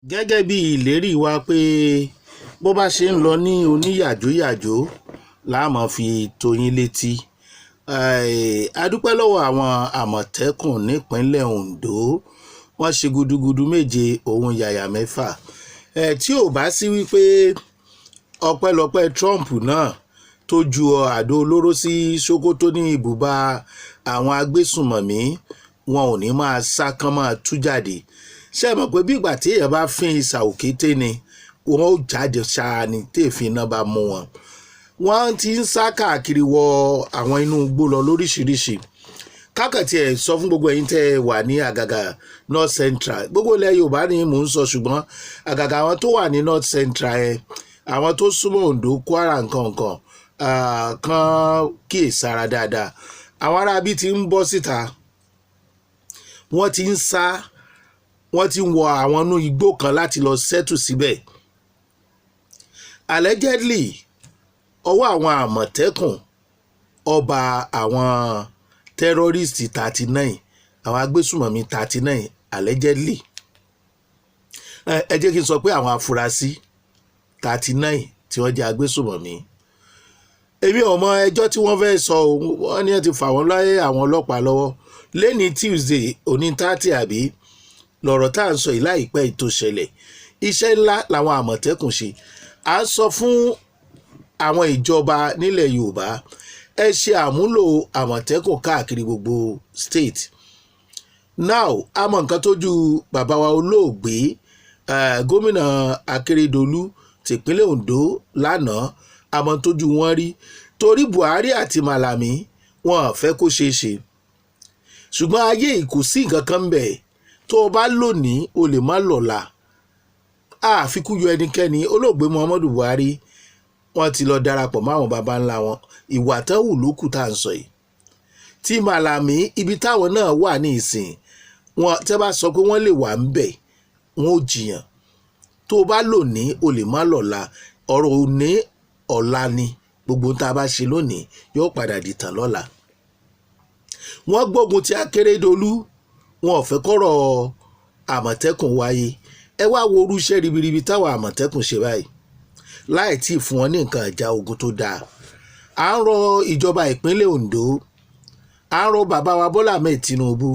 Gẹ́gẹ́ bí ìlérí wa pé bó bá ṣe ń lọ ní oníyàjóyàjó la máa fi tó yín létí. A dúpẹ́ lọ́wọ́ àwọn Àmọ̀tẹ́kùn nípínlẹ̀ Ondo. Wọ́n ṣe gudugudu méje òun yàyà mẹ́fà. Tí ò bá sí wípé ọpẹ́lọpẹ́ Trump náà tó ju àdó olóró sí Sokoto ní ibùba àwọn agbésùnmọ̀mí, wọn ò ní máa sá kán máa tú jáde. Ṣé ẹ mọ̀ pé bí ìgbà tí èèyàn bá fín ìsà òkété ni wọn ó jáde ṣáá ni téèfín náà bá mú wọn? Wọ́n ti ń sá káàkiri wọ àwọn inú igbó lọ lóríṣiríṣi. Kákàtí ẹ̀ sọ fún gbogbo ẹ̀yin tẹ́ ẹ wà ní àgàgà North Central, gbogbo ilẹ̀ Yorùbá ni mò ń sọ, ṣùgbọ́n àgàgà àwọn tó wà ní North Central ẹ̀, àwọn tó súnmọ́ Ondo, Kwara, nǹkan nǹkan kan, kíyèsára dáadáa. Àwọn aráabí ti ń bọ́ síta, wọ́n ti ń sá, wọ́n ti ń wọ àwọn inú igbó kan láti lọ settle síbẹ̀. Allegedly, ọwọ́ àwọn Àmọ̀tẹ́kùn ọba àwọn terrorist 39, àwọn agbésùmọ̀mí 39 allegedly. Ẹ jẹ́ kí n sọ pé àwọn afurasí 39 tí wọ́n jẹ́ agbésùmọ̀mí. Èmi ò mọ ẹjọ́ tí wọ́n fẹ́ sọ o. Wọ́n ní ẹ ti fà wọ́n láyé àwọn ọlọ́pàá lọ́wọ́ lẹ́ni Tuesday òní 30, àbí lọ̀rọ̀ tá à ń sọ yìí láìpẹ́ yìí tó ṣẹlẹ̀. Iṣẹ́ ńlá làwọn Àmọ̀tẹ́kùn ṣe. À ń sọ fún àwọn ìjọba nílẹ̀ Yorùbá, ẹ ṣe àmúlò Àmọ̀tẹ́kùn káàkiri gbogbo state. Now, a mọ nǹkan tójú bàbá wa olóògbé gómìnà Akérédolú tìpínlẹ̀ Ondo lánàá, àmọ́ tójú wọn rí, torí Buhari àti Malami wọn ò fẹ́ kó ṣeé ṣe. Ṣùgbọ́n ayé yìí, kò sí nǹkan kan bẹ̀. Tó o bá lónìí, o lè má lọ́la. Àfikún yọ ẹnikẹ́ni. Olóògbé Muhammadu Buhari, wọ́n ti lọ darapọ̀ mọ́ àwọn baba ńlá wọn. Ìwà tán wù ló kù tá à ń sọ yìí. Tí Malami, ibi táwọn náà wà ní ìsìn wọn, tẹ́ bá sọ pé wọ́n lè wà ń bẹ̀, wọ́n ò jiyàn. Tó o bá lónìí, o lè má lọ́la. Ọ̀rọ̀ òní ọ̀la ni. Gbogbo ohun tá a bá ṣe lónìí yóò padà dìtàn lọ́la. Wọ́n gbógun ti Akérédolú, wọn ò fẹ́ kọ́rọ̀ Àmọ̀tẹ́kùn wáyé. Ẹ wá wo irú iṣẹ́ ribiribi táwọn Àmọ̀tẹ́kùn ṣe báyìí láì tí ì fún wọn ní nǹkan ìjà ogun tó dáa. À ń rọ ìjọba ìpínlẹ̀ Ondo, à ń rọ bàbá wa Bọ́lá Ahmed Tinubu,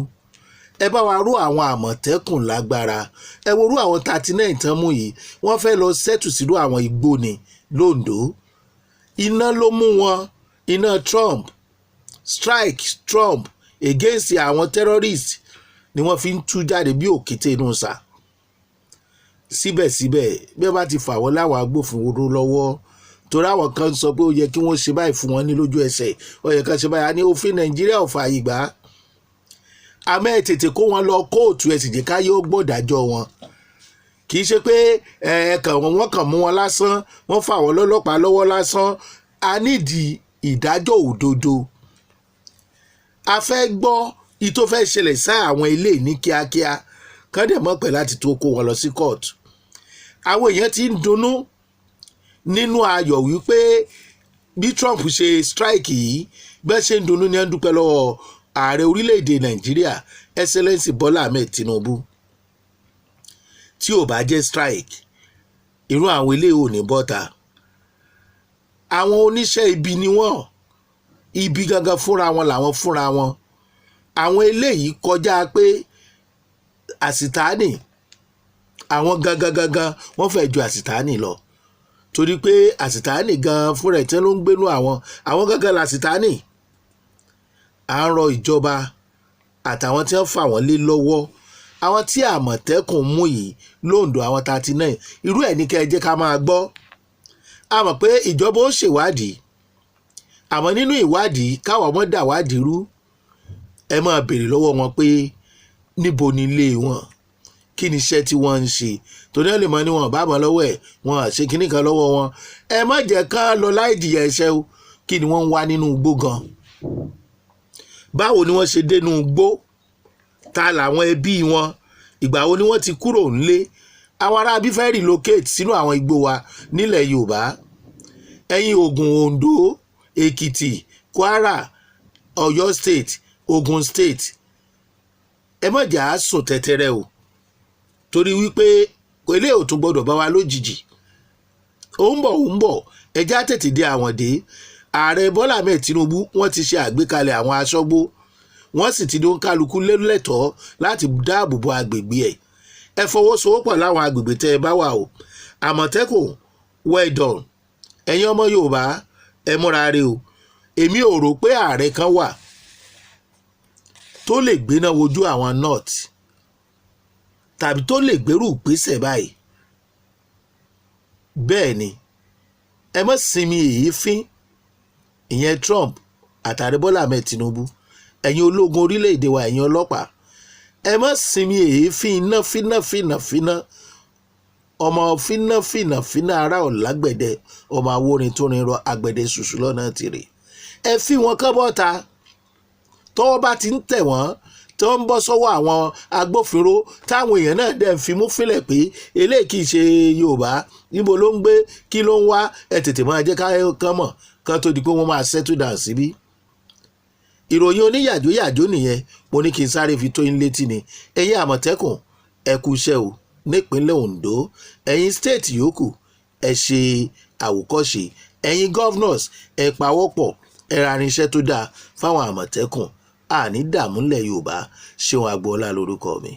ẹ bá wa ró àwọn Àmọ̀tẹ́kùn lágbára. Ẹ wo irú àwọn 39 tán mú yìí, wọ́n fẹ́ lọ settle sínú àwọn igbó ni l'Ondo. Iná ló mú wọn, iná Trump strike, Trump against àwọn terrorists ni wọ́n fi ń tú jáde bí òkété inú sà. Síbẹ̀síbẹ̀, bí wọ́n bá ti fà wọ́n láwọn agbófinró lọ́wọ́, torí àwọn kan sọ pé ó yẹ kí wọ́n ṣe báyìí fún wọn ní lójú ẹsẹ̀, ó yẹ kí wọ́n ṣe báyìí, á ní òfin Nàìjíríà ò fààyè gbà á. Àmọ́ ẹ tètè kó wọn lọ kóòtù, ẹ sì jẹ́ káyé ó gbọ́dájọ́ wọn. Kì í ṣe pé ẹ kàn wọ́n kàn mú wọn lásán, wọ́n fà wọ́n lọ́lọ́pàá lọ́wọ́ lásán. A nídìí ìdájọ́ òdodo. A fẹ́ gbọ́ ìtò fẹ́ ṣẹlẹ̀ sá àwọn ilé ní kíákíá, kán dẹ̀ mọ̀ pẹ̀ láti tó kó wọn lọ sí kóòtù. Àwọn èèyàn ti ń dunnú nínú ayọ̀ wípé bí Trump ṣe strike yìí, bẹ́ẹ̀ ṣe ń dunnú ní ẹ̀ ń dúpẹ́ lọ́wọ́ ààrẹ orílẹ̀-èdè Nàìjíríà, Excellency Bọ́lá Ahmed Tinubu. Tí ò bá jẹ́ strike, irú àwọn eléyìí ò ní bọ́ta. Àwọn oníṣẹ́ ibi ni wọ́n, ibi gangan fúnra wọn làwọn fúnra wọn. Àwọn eléyìí kọjá pé àsìtáàní, àwọn gangan gangan wọ́n fẹ́ ju àsìtáàní lọ, torí pé àsìtáàní gan fúnra ẹ̀ tí ló ń gbénú àwọn gangan làsìtáàní. À ń rọ ìjọba àtàwọn tí wọ́n fà wọ́n lé lọ́wọ́, àwọn tí Àmọ̀tẹ́kùn mú yìí l'Ondo, àwọn 39, irú ẹ̀ ní kẹ́ ẹ jẹ́ ká máa gbọ́. A mọ̀ pé ìjọba ó ṣèwádìí, àmọ́ nínú ìwádìí, káwọn ọmọ dàwádìí rú, ẹ máa béèrè lọ́wọ́ wọn pé níbo ni ilé wọn, kí ni iṣẹ́ tí wọ́n ń ṣe, torí ẹ lè mọ ní wọn bá bọ̀ lọ́wọ́ ẹ̀, wọn à ṣe kinní kan lọ́wọ́ wọn. Ẹ má jẹ́ ká lọ láì jìyà ẹ̀ṣẹ̀ o. Kí ni wọ́n ń wá nínú igbó gan? Báwo ni wọ́n ṣe dénú igbó? Ta làwọn ẹbí wọn? Ìgbà wo ni wọ́n ti kúrò nílé? Àwọn aráabí fẹ́ relocate sínú àwọn igbó wa nílẹ̀ Yorùbá. Ẹ̀yin Ògùn, Oǹdó, Èkìtì, Kwara, Ọ̀yọ́ State, Ogun State, ẹ má jà á sùn tẹ́tẹ́rẹ́ o, torí wípé Eléyìí ò tún gbọ́dọ̀ bá wa lójijì. Ó ń bọ̀, ó ń bọ̀, ẹ jẹ́ á tètè dé àwọn dé. Ààrẹ Bọ́lá Ahmed Tinubu, wọ́n ti ṣe àgbékalẹ̀ àwọn aṣọ́gbó, wọ́n sì ti dún kálukú lẹ́tọ̀ọ́ láti dáàbò bo agbègbè ẹ̀. Ẹ fọwọ́sowọ́pọ̀ láwọn agbègbè tẹ́ ẹ bá wà o. Àmọ̀tẹ́kùn, well done. Ẹ̀yin ọmọ Yorùbá, ẹ múra re o. Èmi ò rò pé ààrẹ kan wà tó lè gbéná wojú àwọn North tàbí tó lè gbérù ìgbésẹ̀ báyìí. Bẹ́ẹ̀ ni, ẹ má sinmi èéfín. Ìyẹn Trump àtàrẹ Bọ́lá Ahmed Tinubu, ẹ̀yin ológun orílẹ̀-èdè wa, ẹ̀yin ọlọ́pàá, ẹ má sinmi èéfín. Iná fínà fínà fínà, ọmọ fínà fínà fínà, ara ọ̀làgbẹ̀dẹ, ọmọ awórin tó rin rọ agbẹ̀dẹ ṣùṣù lọ́nà tìrì. Ẹ fi wọn kán bọ́ta. Tọ́wọ́ bá ti ń tẹ̀ wọ́n, tó ń bọ́ sọ́wọ́ àwọn agbófinró, táwọn èèyàn náà dẹ̀ ń fimú fílẹ̀ pé eléyìí kì í ṣe Yorùbá, níbo ló ń gbé, kí ló ń wá, ẹ tètè máa jẹ́ ká kán mọ̀ kán tó di pé wọ́n máa settle down síbí. Ìròyìn oníyàjóyàjó nìyẹn, mo ní kí n sáré fi tó yín létí ni. Ẹ̀yin Àmọ̀tẹ́kùn, ẹ kú iṣẹ́ o nípínlẹ̀ Ondo. Ẹ̀yin state yòókù, ẹ ṣe àwòkọ́ṣe. Ẹ̀yin governors, ẹ pawọ́pọ̀, ẹ ra irinṣẹ́ tó dáa fáwọn Àmọ̀tẹ́kùn. Àní dààmú ńlẹ̀ Yorùbá. Ṣéun Agboola lórúkọ mi.